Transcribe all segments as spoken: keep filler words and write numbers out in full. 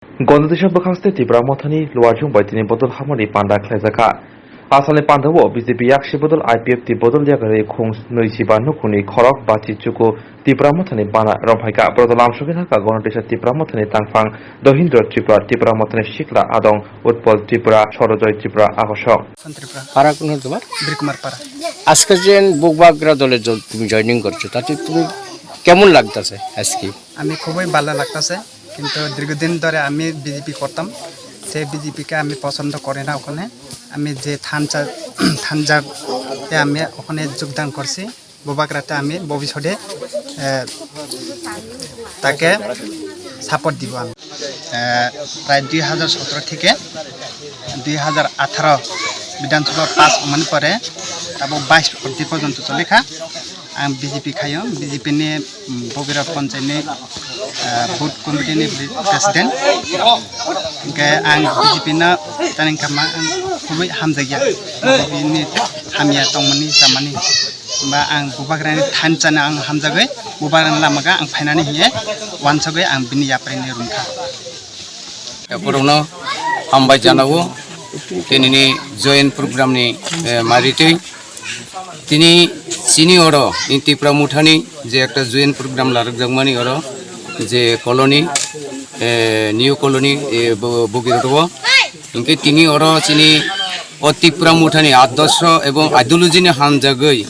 Gonda Disa bwkhakste Tipra Mothani luajwng bai tini bodol hamani panda khlaijakha. Asalni pandao B J P yaksi bodol I P F T bodol yakarwi khung nwichiba nukhungni khorok bachi chuku Tipra Mothani bana romphaikha. Brodol amsugwi hakha Gonda Disa Tipra Mothani tangphang Dohindra Tripura, Tipra Mothani sikla adong Utpal Tripura, Sorojoy Tripura, agosok. Para kuno tomar? Birkumar Para. আজকে যে বুবাগ্রা দলে জ-, তুমি জয়েনিং করছো, তাতে তুমি কেমন লাগতেছে আজকে? আমি খুবই ভালো লাগতেছে, কিন্তু দীর্ঘদিন ধরে আমি বিজেপি করতাম, সেই বিজেপিকে আমি পছন্দ করি না। ওখানে আমি যে থানচা থানজাতে আমি ওখানে যোগদান করছি, বুবাগ্রাতে আমি ভবিষ্যতে, আহ, তাকে সাপোর্ট দিব আমি। আহ, প্রায় দুই হাজার সতেরো থেকে দুই হাজার আঠারো বিধানসভা পাস হওয়ার পরে তারপর বাইশ অবধি পর্যন্ত চলেখা। Ang B J P khayo, B J P ni, mm, Bogirok Panchayat ni, ah, booth committee ni president. Hingke ang B J P no tani kama ang kubui hamjakya. B J P ni hamya tongmani samani. Ba ang bubagrani thansa no ang hamjagwi, bubagrani lama khe ang phainani hiye wansugwi ang bini yapri ni rungkha. Borokno hambai janago, tinini join program ni, eh, maritwi. Tini chini oro, in Tipra Mothani je ekta join program larwkjakmani oro, je colony, eh, new colony, eh, bo-, Bogirok o. Hinkhe tini oro chini o Tipra Mothani adorsho ebong ideology ni hamjagwi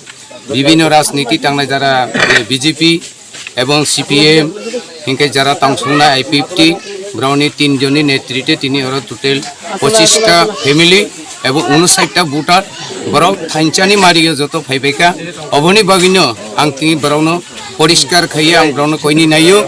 bibhinno rajniti tangnai jara, eh, B J P, ebong C P M, hinkhe jara tangsungnai I P F T, borokni tin jonni netrite tini oro total pochista family ebong unosait ta voter borok thanchani mario joto phaibaikha. Oboni bagwino ang tini borokno poriskar khaiwi ang borokno koini naio,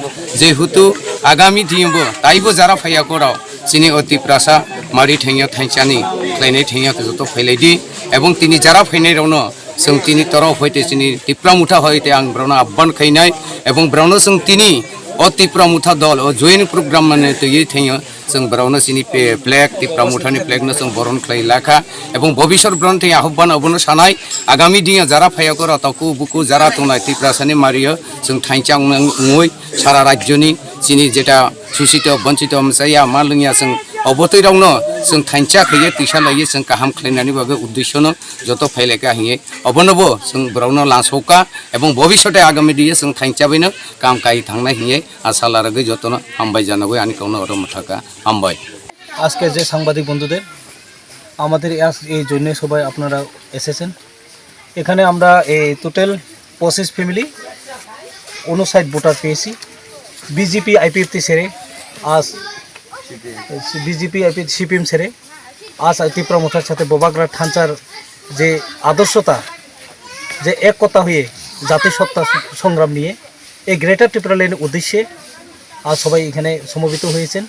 jehutu agami dinbo taibo jara phaiya korok chini o Tiprasa mari thengyo thanchani khlainai thengyo joto phailaidi, ebong tini jara phainairokno Chwng tini torok hoite chini Tipra Motha hoite ang borokno abban khainai, ebong borokno chwng tini o Tipra Motha dol o join program mane twiwi thengyo chwng borokno chini pe-, flag, Tipra Motha ni flag no chwng boron khlai lakha, ebong bobisor borokno thengyo ahokban obono sanai, agami dinyo jara phaiya koro toku buku jara tongnai Tiprasa ni mario chwng thanchang wngwi sara rajyo ni chini jeta susito bonchito msaya ma lwngya chwng obotwi rokno chwng thancha khaiye twisa laiye chwng kaham khlainani bagwi uddesyo no joto phailai kha hinwi obono bo chwng borokno lansokha ebong bobishote agami diye chwng thanchabaino kam kai thangnai hinwi asa laragwi jotono hambai janagwi ani kokno oro mwthakha, hambai. আজকে যে সাংবাদিক বন্ধুদের, আমাদের আজ এই জন্য সভায় আপনারা এসেছেন। এখানে আমরা এই টোটাল পঁচিশ ফ্যামিলি, উনষাট ভোটার পেয়েছি। বিজেপি আইপিএফটি ছেড়ে আজ, বিজেপি আইপিএফটি সিপিএম ছেড়ে আজ ত্রিপুরা মথার সাথে বোবাগ্রা থানচার যে আদর্শতা, যে একতা হয়ে জাতিসত্তা সংগ্রাম নিয়ে এই গ্রেটার ত্রিপুরা ল্যান্ডের উদ্দেশ্যে আজ সবাই এখানে সমবেত হয়েছেন।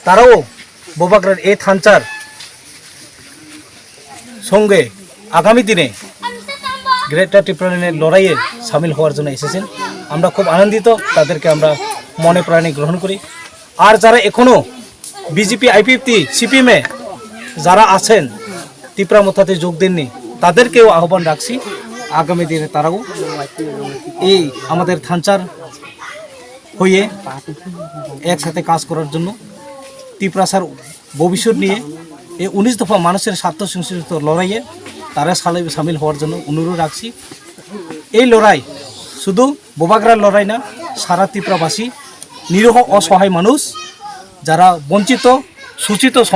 তারাও বোবাগ্রার এই থানচার সঙ্গে আগামী দিনে গ্রেটার ত্রিপুরা ল্যান্ডের লড়াইয়ে সামিল হওয়ার জন্য এসেছেন। আমরা খুব আনন্দিত, তাদেরকে আমরা মনে প্রাণে গ্রহণ করি। আর যারা এখনো বিজেপি, আইপিএফটি, সিপিএমে যারা আছেন, ত্রিপুরা মথাতে যোগ দেননি, তাদেরকেও আহ্বান রাখছি, আগামী দিনে তারাও এই আমাদের থানচার হয়ে একসাথে কাজ করার জন্য, ত্রিপুরাসার ভবিষ্যৎ নিয়ে এই উনিশ দফা মানুষের স্বার্থ সংশ্লিষ্ট লড়াইয়ে তারা সালে-, সামিল হওয়ার জন্য অনুরোধ রাখছি। এই লড়াই শুধু বোবাগ্রার লড়াই না, সারা ত্রিপুরাবাসী নিরীহ অসহায় মানুষ, যারা বঞ্চিত, শোষিত